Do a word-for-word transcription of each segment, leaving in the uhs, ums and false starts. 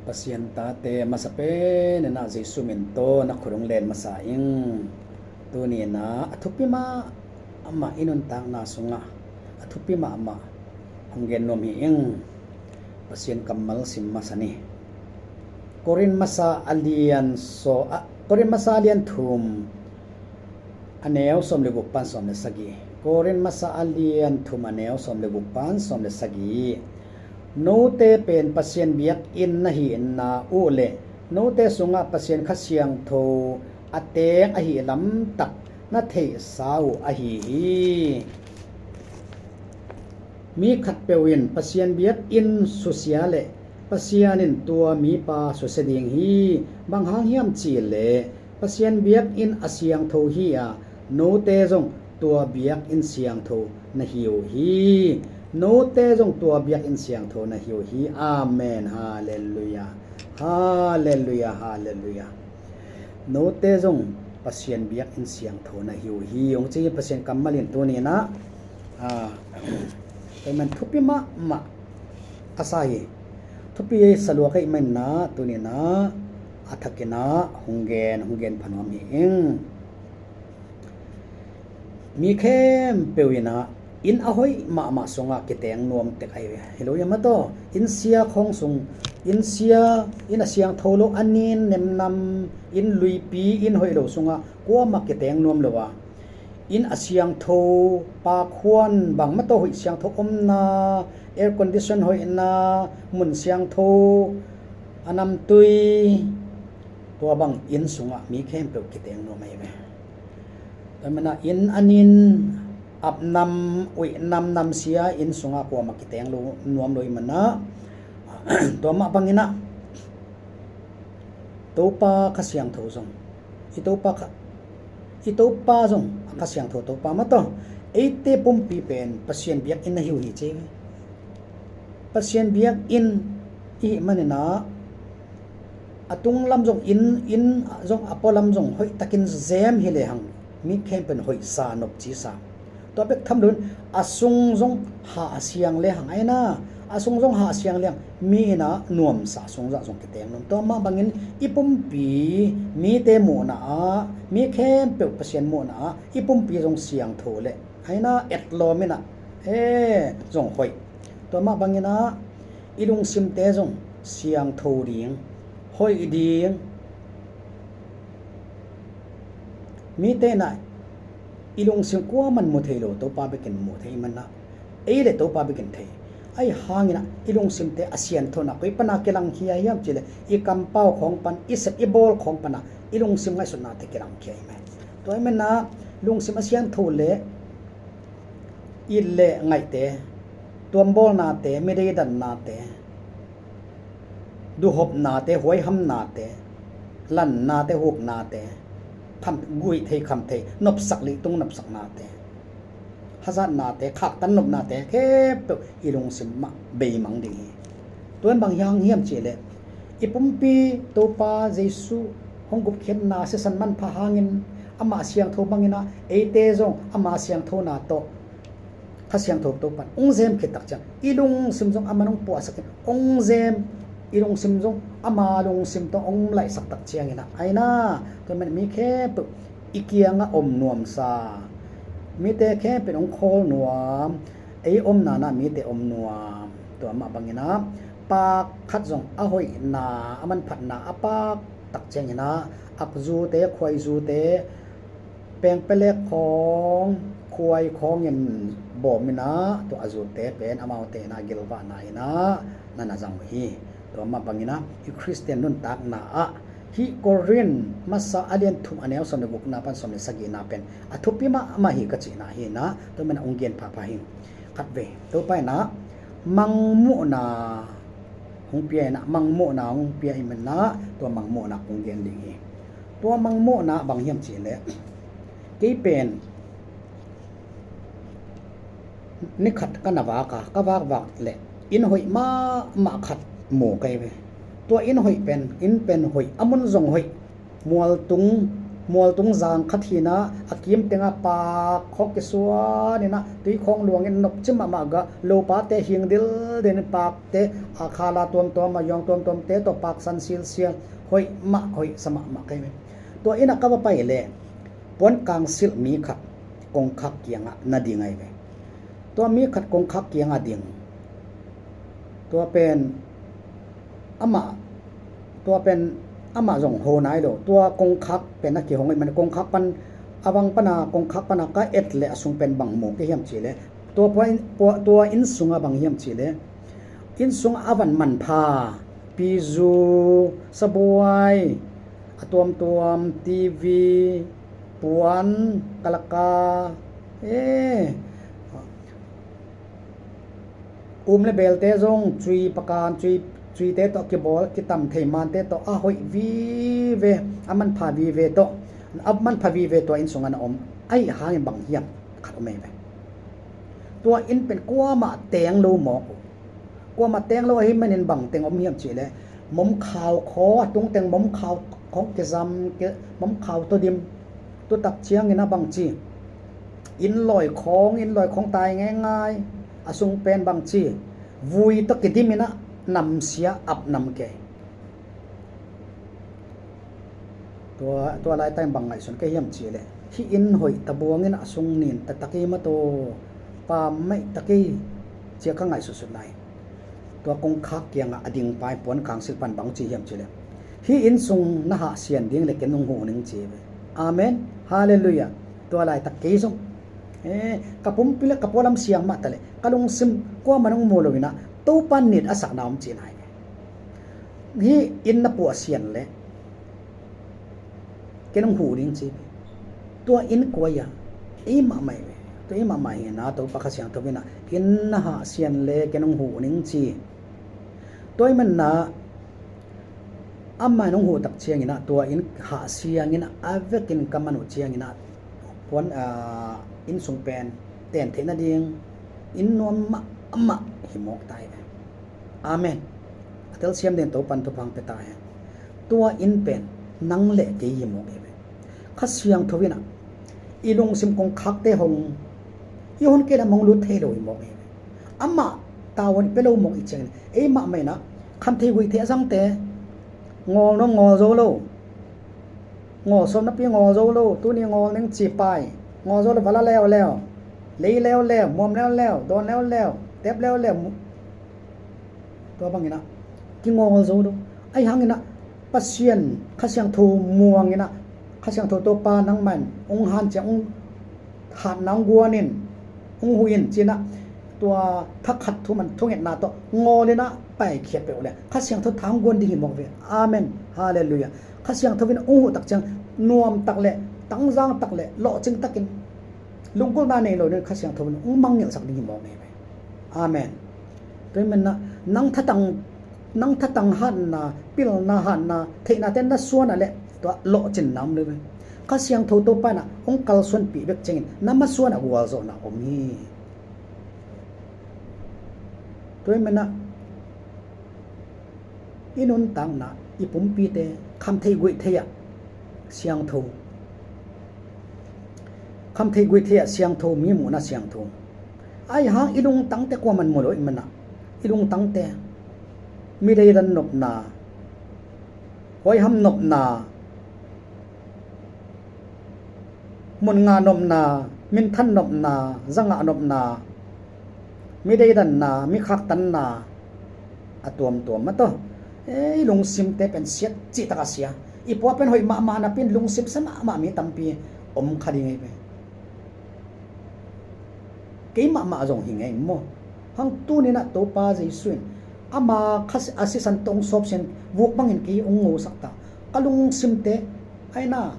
Pasian tate, masa pen in ah Jesu min tawh na khut hong len masa ing. Tuni in ah a thupi mahmah i nuntakna sungah a thupi mahmah hong gen nuam hi ing. Pasian kammal sim masa ni. Korin masa a lian so a Korin masa a lian thum a neu sawm le guk pan sawm le sagih. Korin masa a lian thum a neu sawm le guk pan sawm le sagih. Note pen Pasian biakinn na hihna uh le note sungah Pasian Kha Siangtho a teng ahih lamtak na theihsa uh ahi hi. Mi khatpeuh in Pasian biakinn susia le Pasian in tua mipa susia ding hi. Bang hang hiam cih leh Pasian biakinn a siangtho hi a, note zong tua biakinn siangtho na hi uh hi. Note zong tua biakinn siangtho na hi uh hi. Amen. Halleluiah. Halleluiah. Halleluiah. Note zong Pasian biakinn siangtho na hi uh hi. Hong ci hi. Pasian kammal in tuni in ah, ah, tua man thupi mahmah a sa hi. Thupi sa lua ka hih manin ah tuni in ah a thak in ah hong gen, hong gen pha nuam hi ing. Mi khempeuh in ah inn a hoih mahmah sungah kiteng nuam tek ahi ve. Hi lo hiam maw taw? Inn sia khawng sung, inn sia, inn a siangtho lo, a nin nemnam, inn luipi, inn hoih lo sungah kuamah kiteng nuam lo a, inn a siangtho, pakhuan bang maw taw, hoih siangtho omna, air condition hoihna, mun siangtho, a namtui, tua bang inn sungah mi khempeuh kiteng nuam ahi ve. Tua manin ah inn a nin, ap nam, uih nam, nam sia inn sungah kuamah kiteng lo, nuam lo ahih manin ah, tua mah bangin ah Topa Kha Siangtho zong, i Topa Kha, i Topa zong a Kha Siangtho Topa maw taw, eite pumpi pen Pasian biakinn na hi uh hi ci. Pasian biakinn i hih manin ah a tung lam zong, inn, inn zong, a pua lam zong hoih takin zem hi lehang mi khempeuh in hoihsa, nopcisa. Tua bek tham loin a sung zong hahsiang lehang, ahi na, a sung zong hahsiang lehang mi in ah nuamsa sung zah zong kiteng nuam. Tua mah bangin i pumpi, mite muhna ah, mi khempeuh Pasian muhna ah i pumpi zong siangtho leh, ahi na, etlawm in ah, he, zong hoih. Tua mah bangin ah i lungsimte zong siangtho ding, hoih ding. Mite in ah i lungsim kuaman mu thei lo, Topa bekin mu thei ahih manin ah, ei le Topa bekin thei. Ahi hangin ah i lungsimte a sianthona koi pana kilangkhia hiam cih leh i kampau khawng pan, i sep i bawl khawng pana i lungsim ngaihsutnate kilangkhia hi mai. Tua ahih manin ah lungsim a siantho leh it le ngaihte, tuambawlnate, midei dannate, duhhopnate, huaihamnate, lannate, huknate, kham, guih thei kham thei, nopsak leitung nopsaknate, hazatnate, khaktan nopnate khempeuh i lungsim mah beimang ding hi. Tua in bang hang hiam cih leh i pumpi Topa Jesu hong gupkhiatna sisan manpha hangin ama siangtho bangin ah eite zong ama siangthona tawh Kha Siangtho Topan hong zem khit tak ciang i lungsim zong aman hong puahsakin hong zem, i lungsim zong ama lungsim tawh hong laihsak tak ciangin ah, ahi na, tua man mi khempeuh i kiangah om nuamsa, mite khempeuh hong khawl nuam, ei omna-ah mite om nuam. Tua mah bangin ah pak khat zong a hoihna, a manphatna a pak tak ciangin ah akzute, khuaizute, pengpelek khawng, khuai khawngin bawm in ah tua a zute pen amaute in ah gilvahna in ah na na zang uh hi. Tua mah bangin ah i Khristian nuntakna ah hih Korin masa a lian thum a neu sawm le gukna pan sawm le sagihna pen a thupi mahmah hi ka cihna hi in ah, tua man ah hong gen phapha hi. Khatvei Topa in ah mangmuhna hong pia in ah, mangmuhna hong pia ahih manin ah tua mangmuhna kong gen ding hi. Tua mangmuhna bang hiam cih leh, kei pen ni khat ka na vak a, ka vakvak leh inn hoih mahmah khat mu ka hi ve. Tua inn hoih pen, inn pen hoih, a mun zong hoih, mualtung Mualtung zang khat hinah a kim tengah paak khawk kisuaninah tuikhawng luangin nopci mahmah gah lopate hing dildin pakte a khala tuamtuam a yuang tuamtuamte tawh paksan silsial hoih mah hoih sa mahmah kei ve. Tua innah ka va pai leh puan kangsilh mi khat kongkhak kiangah na ding ahi ve. Tua mi khat kongkhak kiangah ding. Tua pen amah tua pen amah zong ho nai lo. Tua kongkhak pen a kihong ih man kongkhak pan a bang pana kongkhak pana ka et leh a sung pen bang mu ka hiam cihleh tua, tua inn sungah bang hiam cihleh inn sungah a van manpha pizu sabuai a tuamtuam TV puan kalaka e um le belte zong cui pakan cui cuite tawh kibawl kitam thei mante tawh a hoih vive a manpha vive tawh a manpha vive tua inn sungah na om ahi hangin bang hiam khat om ei ve. Tua inn pen kuamah teng lo mawk uh. Kuamah teng lo ahi manin bang teng om hiam cihleh momkhau khaw a tungteng momkhau khawng kizam momkhau tawdim tutak ciangin a bangci inn lawi khawng inn lawi khawng tai ngeingai a sung pen bangci vui tawh kidiminah namsia ap nam kei. Tua, tua laitak in bang ngaihsun ka hiam cihleh hih inn hoih tabuangin a sung nin taktak i mataw pammaih tak i cia ka ngaihsutsut lai. Tua kongkhak kiangah a ding pai puan kangsilh pan bang ci hiam cihleh hih inn sung na hahsian ding le ken hong huh ning ci ve. Amen. Halleluiah. Tua laitak kei zong e, ka pumpi le ka pualam siang mah taleh ka lungsim kuaman hong mu loinah Topa nit a sakna om cin hai ve. Hih inn na puahsian leh ken hong huh ding ci. Tua inn kuai a ei mahmah hi ve. Tua ei mahmah hi na Topa Kha Siangtho inah inn na hahsian leh ken hong huh ding ci. Tua ih manna amah in hong huh tak cianginah tua inn hahsiangin a vekin ka man uh cianginah puan inn sung pen ten theih nading inn nuam mahmah hi mawk ta hi ve. Amen. A telsiam ding Topan thupha hong pia ta hen. Tua inn pen nang le kei hi mawk hi ve. Kha Siangtho inah i lungsim kongkhakte hong i hun kei lam hong lut thei lo hi mawk hi ve. Amah tavuan i pia lo mawk i ciangin ei mahmah inah khamthei guihthei a zangte ngawl nuam ngawl zo lo. Ngawl sawm napi ngawl zo lo tuni ngawl ning ci pai. Ngawl zo lo vala leuleu lei leuleu muam leuleu dawn leuleu tep leuleu tua banginah kingawl zo lo. Ahi hanginah Pasian Kha Siangtho muanginah Kha Siangtho Topa nangmah in hong hanciam hong hatna hong guanin hong huhin cinah tua thakhat thuman thungetna tawh ngawlinah paikhiat peuh le Kha Siangtho tha hong guan ding hi mawk ve. Amen. Halleluiah. Kha Siangtho in hong huh tak ciang nuam tak le tangzang tak le lawhcing takin lunggulhna nei lo ding Kha Siangtho in hong mangngilhsak ding hi mawk ngei ve. Amen. Tua hi manah nang thatang nang thatang hatna pilna hatna theihnate na suan a le tua lawhcinna om lo ve. Kha Siangtho Topa inah hong kalsuanpih bek ciangin na masuan a gualzawhna om hi. Tua hi manah i nuntakna i pumpite khamthei guihthei ah siangtho khamthei guihthei ah siangtho mi muhna siangtho ahi hang i lungtangte kuaman mu lo i manah i lungtangte mideidan nopna huaiham nopna mun ngah nopna minthan nopna zangah nopna mideidanna mikhaktanna a tuamtuam mataw ei lungsimte pen siat cihtak a sia i pua pen hoih mahmah napin lungsim sa mahmah mi tampi om kha ding ei ve. Kei mahmah zong hi ngei maw? Hang tuninah Topa Jesu in ama kha a sisan tawh hong sawpsian vuk bangin kei hong ngosak ta. Ka lungsimte aina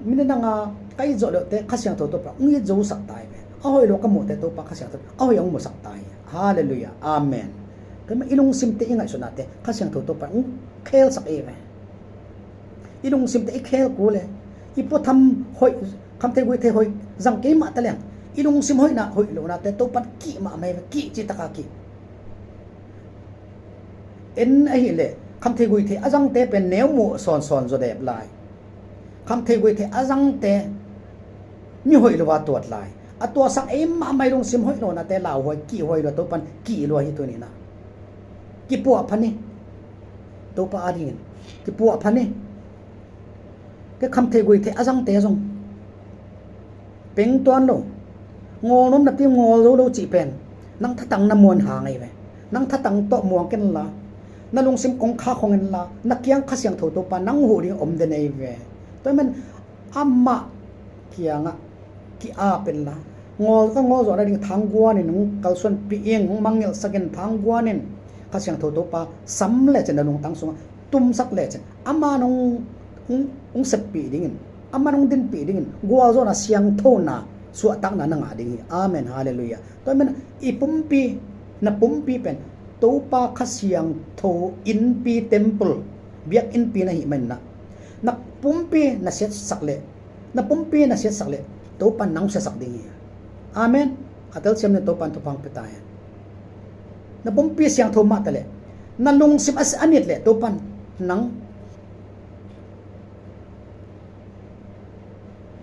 minit nanga ka it zawh leuhte Kha Siangtho Topa hong it zosak ta hi ve. A hoih lo ka muhte Topa Kha Siangtho a hoih hong musak ta hi. Halleluiah. Amen. Keimah i lungsimte i ngaihsutnate Kha Siangtho Topa hong khelsak ei ve. I lungsimte i khel kul e i puatham hoih khamthei guihthei hoih zang kei mah ta leng i lungsim hoihna hoih lohnate Topan kih mahmah hi ve. Kih citaka kih en ahileh khamthei guihthei a zangte pen neu muh sawnsawn zaw dep lai. Khamtheih guihtheih a zangte, mi hoih lo a tuat lai. A tuahsak ei mahmah i lungsim hoih lo nate lauhuai, kihhuai lo a Topan kih lua hi tuni-in ah. Kipuahpha ni. Topa adingin kipuahpha ni. Kei khamtheih guihtheih a zangte zong pengtuan lo. Ngawlnuam napi ngawl zo lo cih pen nang thatang na muan hang ahi ve. Nang thatang tawh muang ken la, na lungsim kong khak hong en la, na kiang Kha Siangtho Topa nang huh ding om den ahi ve. Tua ahih man amah kiangah ki-ap en la, ngawl ka ngawl zawh nading thangguan in hong kalsuanpih ing, hong mangngilhsak in, thangguan in Kha Siangtho Topa sam lecin na lungtang sungah tumsak lecin amah in hong, hong, hong seppih dingin, amah in hong dinpih dingin gualzawhna, siangthona, suahtakna na ngah ding hi. Amen. Halleluiah. Tua ahih man i pumpi, na pumpi pen Topa Kha Siangtho innpi, temple, biakinnpi na hih manin ah, na pumpi na siatsak leh, na pumpi na siatsak leh Topan nang siatsak ding hi. Amen. A telsiam ni, Topan thupha hong pia ta hen. Na pumpi siangtho mah ta leh, na lungsim a, a nit leh Topan nang,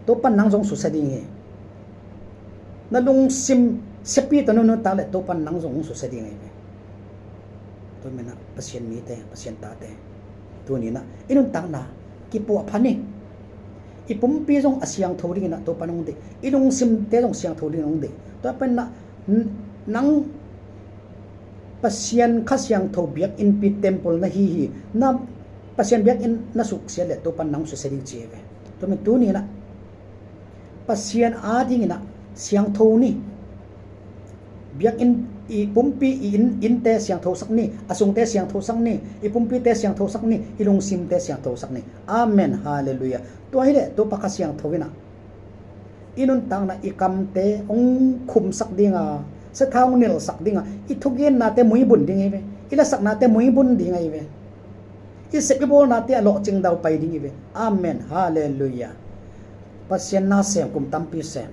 Topan nang zong susia ding hi. Na lungsim siapi tawh na nuntak leh Topan nang zong hong susia ding ahi ve. Tua ahih man ah Pasian mite, Pasian tate, tuni-in ah i nuntakna kipuahpha ni. I pumpi zong a siangtho dingin ah Topan hong deih. I lungsimte zong siangtho dingin hong deih. Tua pen ah n-, nang Pasian Kha Siangtho biakinnpi, temple na hi hi. Na Pasian biakinn na suksiat leh Topan nang susia ding ci hi ve. Tua ahih man tuni-in ah Pasian adingin ah siangtho ni. Biakinn, i pumpi, i inn, innte siangthosak ni, a sungte siangthosak ni, i pumpite siangthosak ni, i lungsimte siangthosak ni. Amen. Halleluiah. Tua hi leh Topa Kha Siangtho in ah i nuntakna, i kamte hong khumsak ding a, sathau hong nilhsak ding a, i thugennate muibun ding hi ve. I lasaknate muibun ding ahi ve. I sep i bawlnate a lawhcing daupai ding hi ve. Amen. Halleluiah. Pasian na sem, kum tampi sem.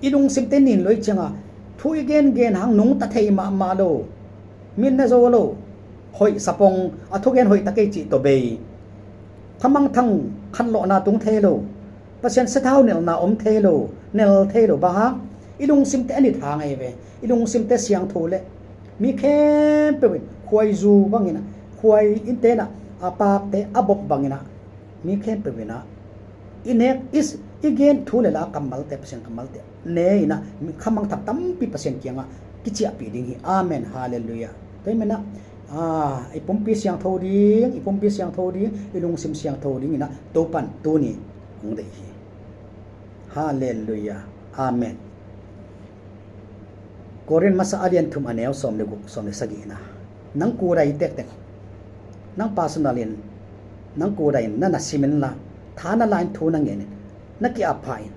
I lungsimte nin lua i cianga thu i gengen hang nungta thei mahmah lo. Min ne zo lo. Hoih sapong, a thugen hoih ta kei cih tawh bei. Khamangthang khanlawhna tung thei lo. Pasian sathau nelna om thei lo, nel thei lo. Bang hang? I lungsimte a nit hang ahi ve. I lungsimte siangtho leh mi khempeuh in khuaizu bangin ah, khuai innte in ah a pakte a bop bangin ah, mi khempeuh in ah i nek, i s-, i gen thu le la kammalte, Pasian kammalte ne in ah, khamangthang tampi Pasian kiangah kiciahpih ding hi. Amen. Halleluiah. Tua ahih man ah, ah, i pumpi siangtho ding, i pumpi siangtho ding, i lungsim siangtho dingin ah Topan tuni hong deih hi. Halleluiah. Amen. Korin masa a lian thum, a neu sawm le guk, sawm le sagihna. Nang kudai tektek, nang personal in, nang kudai in na na sim inla, tha na la in, thu na ngen in, na ki-ap pha in.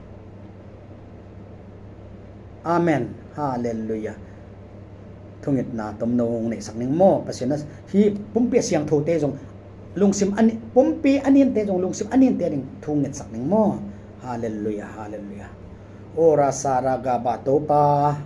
Amen. Halleluiah. Thungetna tomno hong neihsak ning maw. Pasian na, hih pumpi a siangthote zong lungsim a ni-, pumpi a ninte zong lungsim a ninte ding thu ngetsak ning maw. Halleluiah, halleluiah. Ora sara gaba Topa,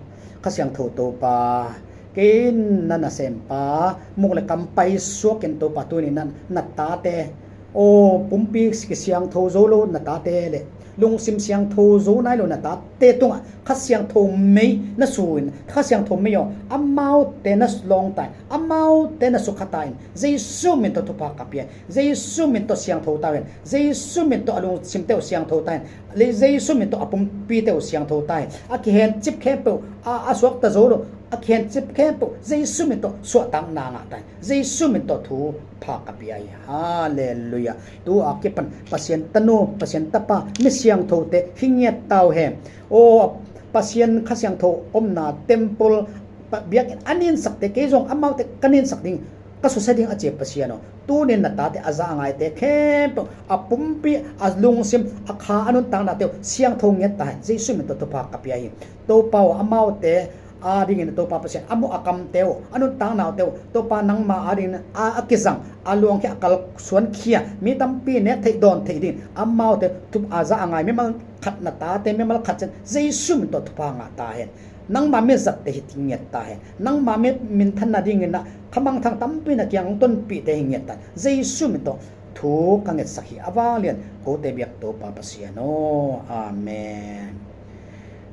Kha Siangtho Topa, kei in na nasempa, muk le kam paisuak in Topa, tuni na, na tate, aw, pumpi kisiangtho zo lo na tate le lungsim siangtho zo nai lo na tate tungah Kha Siangtho mei na su in, Kha Siangtho mei aw, amaute na lawng ta in, amaute na sukha ta in, Jesu min tawh thupha ka pia in, Jesu min tawh siangtho ta uh hen, Jesu min tawh a lungsimte uh siangtho ta hen, le Jesu min tawh a pumpite uh siangtho ta hen, a kihencip khempeuh, a, a suakta zo lo, a kihencip khempeuh Jesu min tawh suahtakna ngah ta hen, Jesu min tawh thupha ka pia hi. Halleluiah. Tu a kipan Pasian tanu, Pasian tapa, mi siangthote hi ngiat ta uh hen. Aw, Pasian Kha Siangtho omna temple, pa-, biakinn a ninsakte, kei zong amaute ka ninsak ding, ka susia ding a ci a Pasian aw, tunin na tate a za a ngaite khempeuh, a pumpi, a lungsim, a kha, a nuntaknate uh siangtho ngiat ta hen, Jesu min tawh thupha ka pia hi. Topa aw, amaute adingin Topa Pasian, a muk a kamte uh, a nuntaknate uh, Topa nangma adingin a, a kizang, a luangkhia, a kalsuankhia, mi tampi nek theih dawn theih dingin amaute thup a za a ngai mimal khat na tate, mimal khat ciat Jesu min tawh thupha ngah ta hen. Nangma mi zatte hi ngiat ta hen. Nangma mi minthan nadingin ah khamangthang tampi na kiang hong tonpihte hi ngiat ta hen. Jesu min tawh thu ka ngetsak hi a vanglian kote biak Topa Pasian aw. Amen.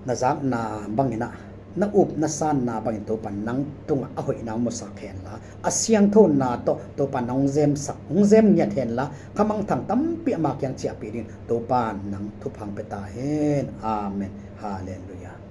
Na zakna bangin ah, na up na sanna bangin Topa nang tungah a hoihna hong musak henla, a sianthona tawh Topa nang hong zemsak, hong zem ngiat henla, kha mangthang tampi ama kiang ciahpih dingin Topa nang thupha hong pia ta hen. Amen. Halleluiah.